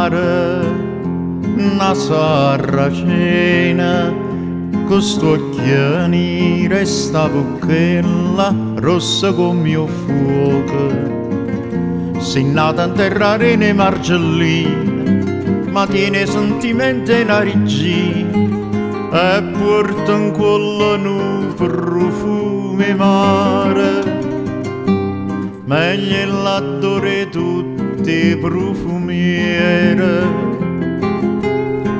mare, 'na sarracena, cu st'uocchie nire e 'sta vucchella rossa comm' 'o ffuoco. Si' nata 'nterra 'arena 'e Margellina, ma tiene 'e sentimente 'e na riggina e puorte 'ncuollo nu prufumo 'e mare. Meglio 'e l'addore 'e tutt' 'e prufumiere.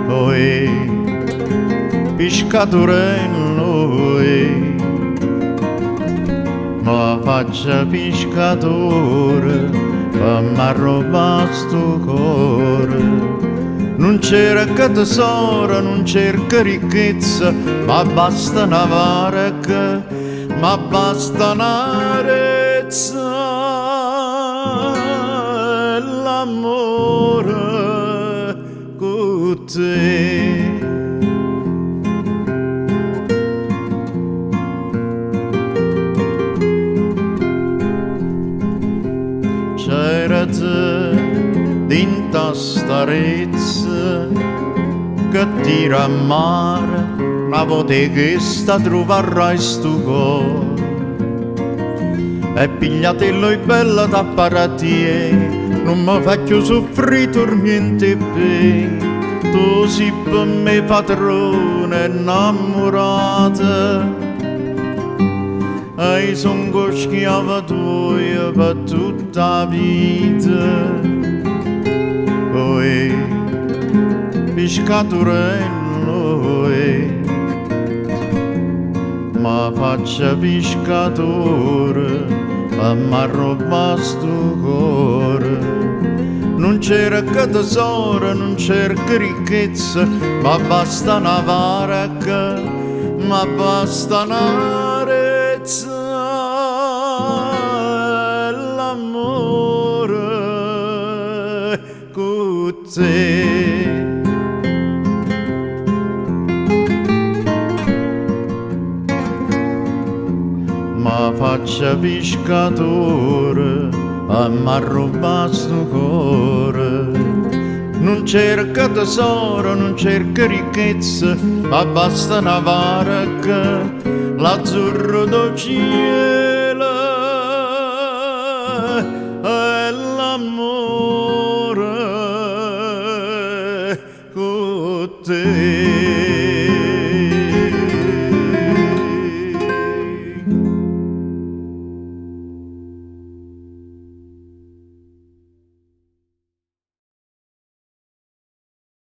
Ohé, piscaturello, ohé, me faccio piscatore pe m'arrubbà stu core. Nun cerco tesoro, nun cerco ricchezza, m'abbasta na varca, m'abbasta na rezza e l'ammore cu te. Certo, dint'a sta rezza che tira a mare, na vota 'e chesta truvarrai stu core. E pigliatello 'e bello t'appartiene, nun me fa cchiù suffrì turmiente e pene. Tu si pe me padrone 'nnammurata. E i' songo schiavo tuoio pe tutta 'a vita. Ohé, piscaturello, ohé, me faccio piscatore pe m'arrubbà stu core. Nun cerco tesoro, nun cerco ricchezza, m'abbasta na varca, m'abbasta na rezza e l'ammore cu te. Me faccio piscatore pe m'arrubbà stu core. Nun cerco tesoro, nun cerco ricchezza, m'abbasta na varca, l'azzurro d' 'o cielo.